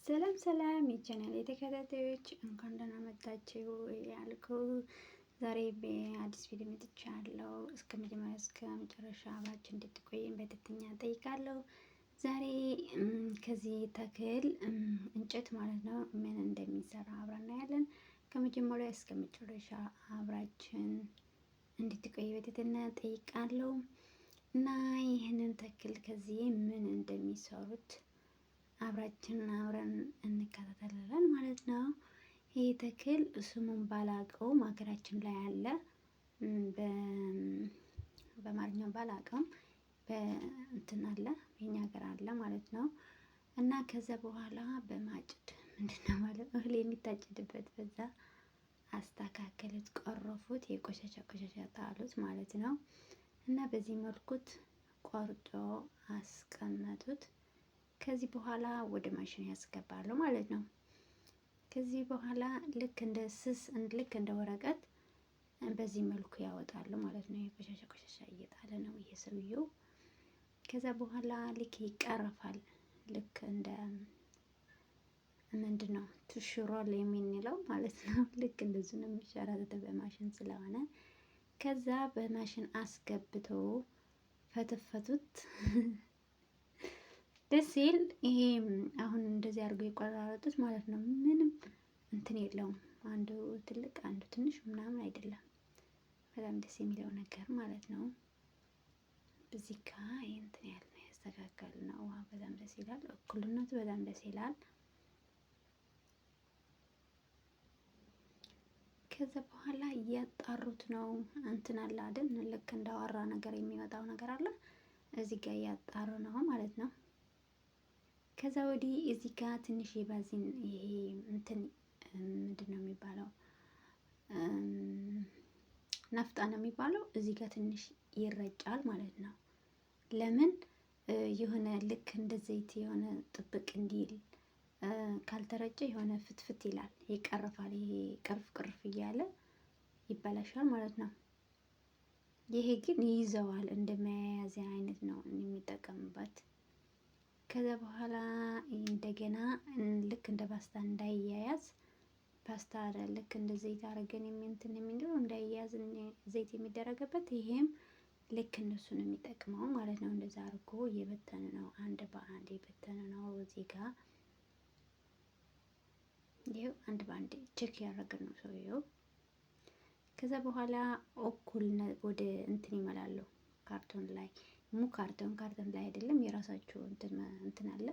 ሰላም ሰላም የቻናል የተከታታዮች እንኳን ደህና መጣችሁ ያልኩ ዛሬ በአዲስ ቪዲዮ መጥቻለሁ። እስከ መጀመሪያ እስከ መጨረሻ አብራችሁ እንድትቆይን በትህትና እጠይቃለሁ። ዛሬ ከዚህ ተክል እንጨት ማለት ነው ምን እንደሚሰራ አብረን እናያለን። ከመጀመሪያ እስከ መጨረሻ አብራችን እንድትቆይ በትህትና እጠይቃለሁ። እና ይህንን ተክል ከዚህ ምን እንደሚሰሩት አብራችን አብረን እንከታተላለን ማለት ነው። ይህ ተክል ስሙን ባላቀውም ሀገራችን ላይ አለ። በአማርኛው ባላቀውም በእንትን አለ የኛ ሀገር አለ ማለት ነው። እና ከዛ በኋላ በማጭድ ምንድነው ማለት እህል የሚታጭድበት በዛ አስተካከሉት፣ ቆረፉት፣ የቆሻሻ ቆሻሻ ጣሉት ማለት ነው። እና በዚህ መልኩት ቆርጦ አስቀመጡት። ከዚህ በኋላ ወደ ማሽን ያስገባሉ ማለት ነው። ከዚህ በኋላ ልክ እንደ ስስ ልክ እንደ ወረቀት በዚህ መልኩ ያወጣሉ ማለት ነው። የቆሻሻ ቆሻሻ እየጣለ ነው ይሄ ሰውየው። ከዛ በኋላ ልክ ይቀረፋል። ልክ እንደ ምንድን ነው ትሽሮል የምንለው ማለት ነው። ልክ እንደዚህ ነው የሚሸራተተው በማሽን ስለሆነ ከዛ በማሽን አስገብቶ ፈተፈቱት። ደስ ይል። ይሄ አሁን እንደዚህ አድርገው የቆራረጡት ማለት ነው። ምንም እንትን የለውም። አንዱ ትልቅ አንዱ ትንሽ ምናምን አይደለም። በጣም ደስ የሚለው ነገር ማለት ነው። እዚህ ጋ እንትን ያለ ነው ያስተካከል ነው። ውሃ በጣም ደስ ይላል። እኩልነቱ በጣም ደስ ይላል። ከዛ በኋላ እያጣሩት ነው። እንትን አለ አይደል? ልክ እንዳወራ ነገር የሚወጣው ነገር አለ። እዚህ ጋር እያጣሩ ነው ማለት ነው። ከዛ ወዲህ እዚህ ጋር ትንሽ የባዚን ይሄ እንትን ምንድን ነው የሚባለው? ናፍጣ ነው የሚባለው። እዚህ ጋር ትንሽ ይረጫል ማለት ነው። ለምን የሆነ ልክ እንደ ዘይት የሆነ ጥብቅ እንዲል ካልተረጨ የሆነ ፍትፍት ይላል፣ ይቀርፋል። ይሄ ቅርፍ ቅርፍ እያለ ይበላሻል ማለት ነው። ይሄ ግን ይይዘዋል፣ እንደ መያያዣ አይነት ነው የሚጠቀምበት። ከዛ በኋላ እንደገና ልክ እንደ ፓስታ እንዳይያያዝ ፓስታ ልክ እንደ ዘይት አድርገን እንትን የሚለው እንዳይያያዝ ዘይት የሚደረግበት ይሄም ልክ እነሱ ነው የሚጠቅመው ማለት ነው። እንደዛ አድርጎ እየበተነ ነው፣ አንድ በአንድ የበተነ ነው። እዚህ ጋር ይሄው አንድ በአንድ check ያደረገ ነው ሰውየው። ከዛ በኋላ እኩል ወደ እንትን ይመላሉ ካርቶን ላይ ሙ ካርቶን ካርቶን ላይ አይደለም የራሳቸው እንትን አለ።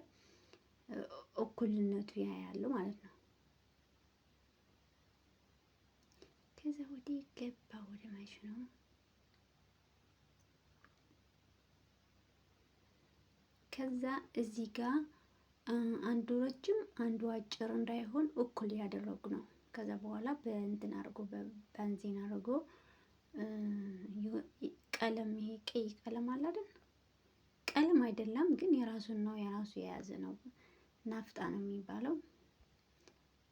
እኩልነቱ ያያሉ ማለት ነው። ከዛ ወዲህ ገባ ወደ ማሽኑ። ከዛ እዚህ ጋር አንዱ ረጅም አንዱ አጭር እንዳይሆን እኩል ያደረጉ ነው። ከዛ በኋላ በእንትን አድርጎ በባንዚን አድርጎ ቀለም ይሄ ቀይ ቀለም አለ አይደል? ቀለም አይደለም ግን የራሱን ነው የራሱ የያዘ ነው። ናፍጣ ነው የሚባለው።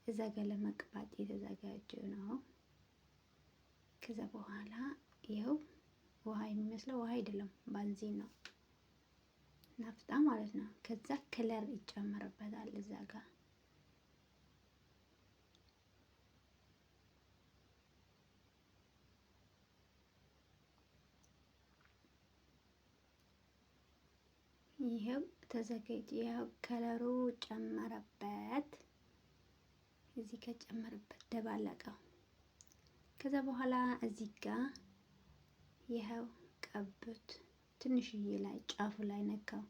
እዛ ጋር ለመቅባት የተዘጋጀ ነው። ከዛ በኋላ ይኸው ውሃ የሚመስለው ውሃ አይደለም፣ ባንዚን ነው፣ ናፍጣ ማለት ነው። ከዛ color ይጨመርበታል እዛ ጋር ይሄው ተዘጋጅ። ይሄው ከለሩ ጨመረበት፣ እዚህ ጋር ጨመረበት፣ ደባለቀው። ከዛ በኋላ እዚህ ጋር ይሄው ቀቡት፣ ትንሽዬ ላይ ጫፉ ላይ ነካው።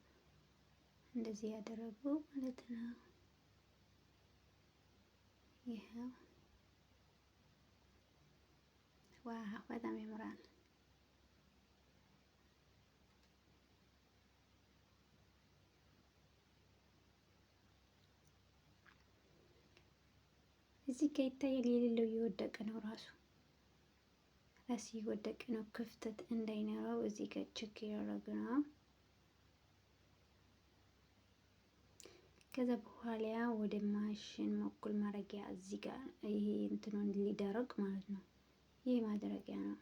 እንደዚህ ያደረጉ ማለት ነው። ይሄው wow በጣም ያምራል። እዚህ ጋር ይታያል። የሌለው እየወደቀ ነው፣ ራሱ ራሱ እየወደቀ ነው። ክፍተት እንዳይኖረው እዚህ ጋር check እያደረጉ ነው። ከዛ በኋላ ወደ ማሽን መኩል ማድረጊያ እዚህ ጋር ይሄ እንትኑን ሊደረግ ማለት ነው። ይሄ ማድረጊያ ነው።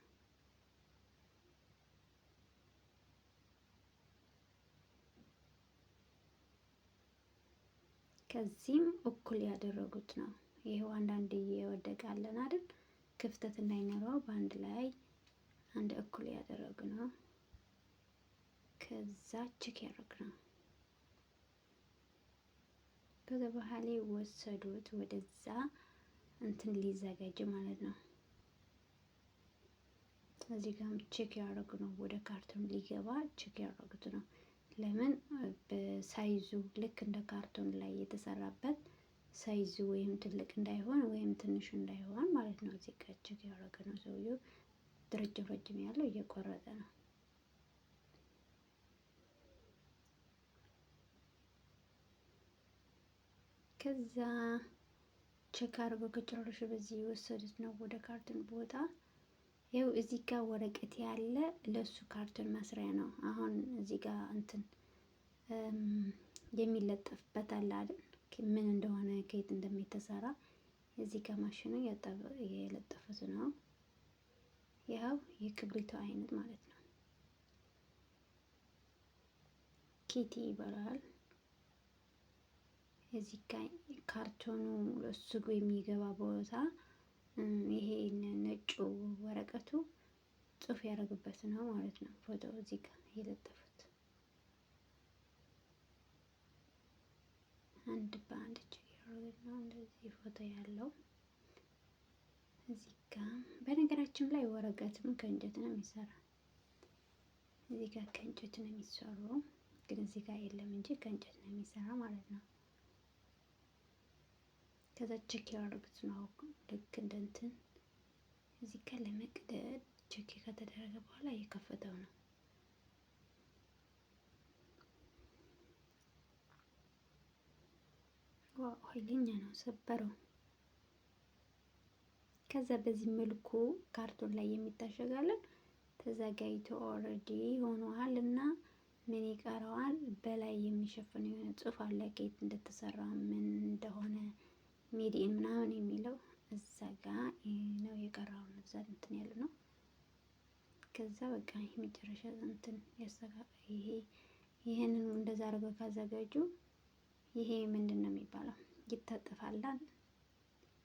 ከዚህም እኩል ያደረጉት ነው። ይሄው አንዳንድ እየወደቃለን አይደል? ክፍተት እንዳይኖረው በአንድ ላይ አንድ እኩል ያደረጉ ነው። ከዛ check ያደረግ ነው። ከዛ በኋላ ወሰዱት ወደዛ እንትን ሊዘጋጅ ማለት ነው። እዚህ ጋርም check ያደረጉ ነው። ወደ ካርቶን ሊገባ check ያደረጉት ነው። ለምን በ size ኡ ልክ እንደ ካርቶን ላይ የተሰራበት size ኡ ወይም ትልቅ እንዳይሆን ወይም ትንሽ እንዳይሆን ማለት ነው። እዚህ ጋር check ያደረገ ነው ሰውየው። ረጅም ረጅም ያለው እየቆረጠ ነው። ከዛ check አድርገው ከጨረሱ በዚህ የወሰዱት ነው ወደ ካርቶን ቦታ። ይኸው እዚህ ጋር ወረቀት ያለ ለሱ ካርቶን መስሪያ ነው። አሁን እዚህ ጋር እንትን የሚለጠፍበት አለ አይደል? ምን እንደሆነ ከየት እንደሚተሰራ እዚህ ጋር ማሽኑ የለጠፉት ነው። ያው የክብሪቱ አይነት ማለት ነው። ኬቲ ይባላል። እዚህ ጋር ካርቶኑ እሱ የሚገባ ቦታ ይሄ ነጩ ወረቀቱ ጽሁፍ ያደረግበት ነው ማለት ነው። ፎቶ እዚህ ጋር የለጠፉት አንድ በአንድ check ያደረጉት ነው። እንደዚህ ፎቶ ያለው እዚህ ጋር። በነገራችን ላይ ወረቀትም ከእንጨት ነው የሚሰራ። እዚህ ጋር ከእንጨት ነው የሚሰሩ፣ ግን እዚህ ጋር የለም እንጂ ከእንጨት ነው የሚሰራ ማለት ነው። ከዛ check ያደረጉት ነው ልክ እንደ እንትን እዚህ ጋር ለመቅደድ check ከተደረገ በኋላ እየከፈተው ነው። Wow ኃይለኛ ነው፣ ሰበረው። ከዛ በዚህ መልኩ ካርቶን ላይ የሚታሸጋለን ተዘጋጅቶ already ሆኗል። እና ምን ይቀረዋል? በላይ የሚሸፍነው የሆነ ጽሁፍ አለ፣ ከየት እንደተሰራ ምን እንደሆነ made in ምናምን የሚለው እዛ ጋ ነው የቀረው። እዛ እንትን ያለ ነው። ከዛ በቃ የመጨረሻ እንትን ይሄ ይሄንን እንደዛ አድርገው ካዘጋጁ ይሄ ምንድን ነው የሚባለው? ይታጠፋል።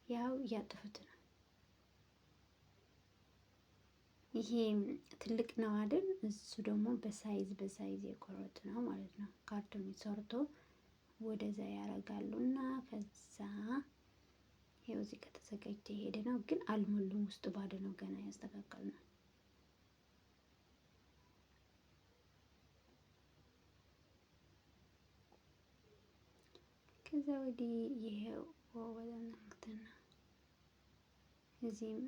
ያው እያጠፉት ነው። ይሄ ትልቅ ነው አይደል? እሱ ደግሞ በ size በ size የቆረጡ ነው ማለት ነው። ካርቶን ሰርቶ ወደዛ ያደርጋሉ እና ከዛ ይኸው እዚህ ከተዘጋጀ የሄደ ነው፣ ግን አልሞሉም። ውስጡ ባዶ ነው፣ ገና ያስተካከል ነው። ከዛ ወዲህ ይሄው በጣም እንትን ነው። እዚህም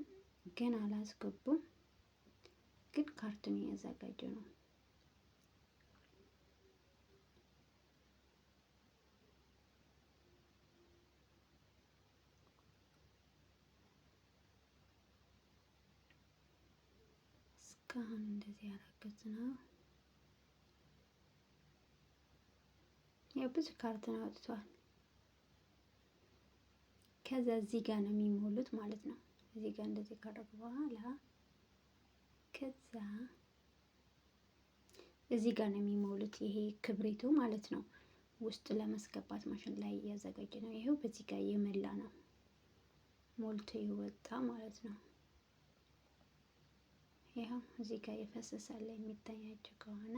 ገና አላስገቡም፣ ግን ካርቶን እያዘጋጁ ነው። እስካሁን እንደዚህ ያደረጉት ነው። ያው ብዙ ካርቶን አውጥቷል። ከዛ እዚህ ጋር ነው የሚሞሉት ማለት ነው። እዚህ ጋር እንደዚህ ካደረጉ በኋላ ከዛ እዚህ ጋር ነው የሚሞሉት። ይሄ ክብሪቱ ማለት ነው ውስጥ ለማስገባት ማሽን ላይ እያዘጋጀ ነው። ይሄው በዚህ ጋር የመላ ነው ሞልቶ ይወጣ ማለት ነው። ይኸው እዚህ ጋር የፈሰሰ የሚታያቸው ከሆነ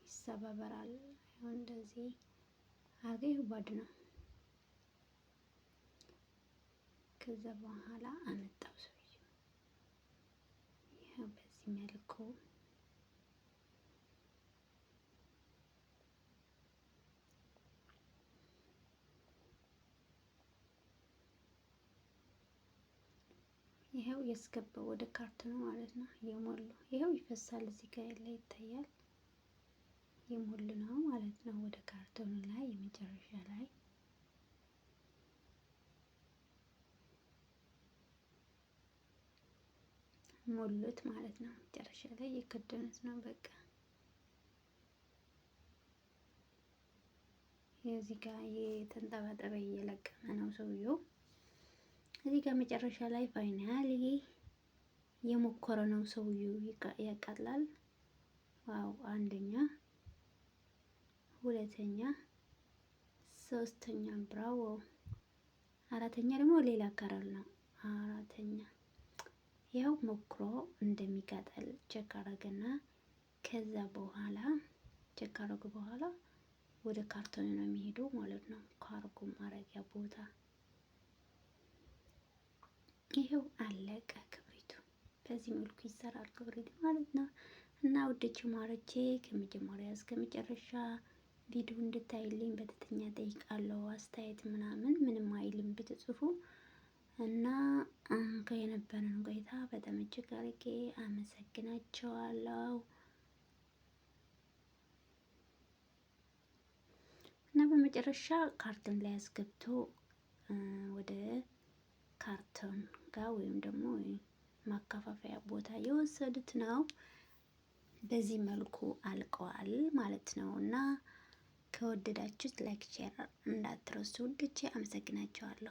ይሰባበራል። ይኸው እንደዚህ አርገ ባድ ነው። ከዛ በኋላ አመጣው ሰውዬው። ይኸው በዚህ መልኩ ይኸው ያስገባው ወደ ካርቶኑ ማለት ነው። የሞሉ ይኸው ይፈሳል። እዚህ ጋር ያለ ይታያል። የሞሉ ነው ማለት ነው። ወደ ካርቶኑ ላይ የመጨረሻ ላይ ሞሉት ማለት ነው። መጨረሻ ላይ የከደኑት ነው። በቃ እዚህ ጋር የተንጠባጠበ እየለቀመ ነው ሰውየው። እዚህ ጋር መጨረሻ ላይ finally የሞከረ ነው ሰውየው። ያቃጥላል። Wow! አንደኛ፣ ሁለተኛ፣ ሶስተኛ ብራቮ። አራተኛ ደግሞ ሌላ color ነው። አራተኛ ያው ሞክሮ እንደሚቃጠል check አረገና ከዛ በኋላ check ካረጉ በኋላ ወደ ካርቶን ነው የሚሄዱ ማለት ነው። ካርጎ ማረጊያ ቦታ ይሄው አለቀ ክብሪቱ። በዚህ መልኩ ይሰራል ክብሪት ማለት ነው። እና ውዶቼ ማሮቼ ከመጀመሪያ እስከ መጨረሻ ቪዲዮ እንድታይልኝ በትህትና ጠይቃለሁ። አስተያየት ምናምን ምንም አይልም ብትጽፉ እና ከየነበረን ቆይታ በጣም እጅግ አድርጌ አመሰግናቸዋለሁ። እና በመጨረሻ ካርቶን ላይ አስገብቶ ወደ ካርቶን ጋር ወይም ደግሞ ማከፋፈያ ቦታ የወሰዱት ነው። በዚህ መልኩ አልቀዋል ማለት ነው። እና ከወደዳችሁት like፣ share እንዳትረሱ ውዶቼ። አመሰግናችኋለሁ።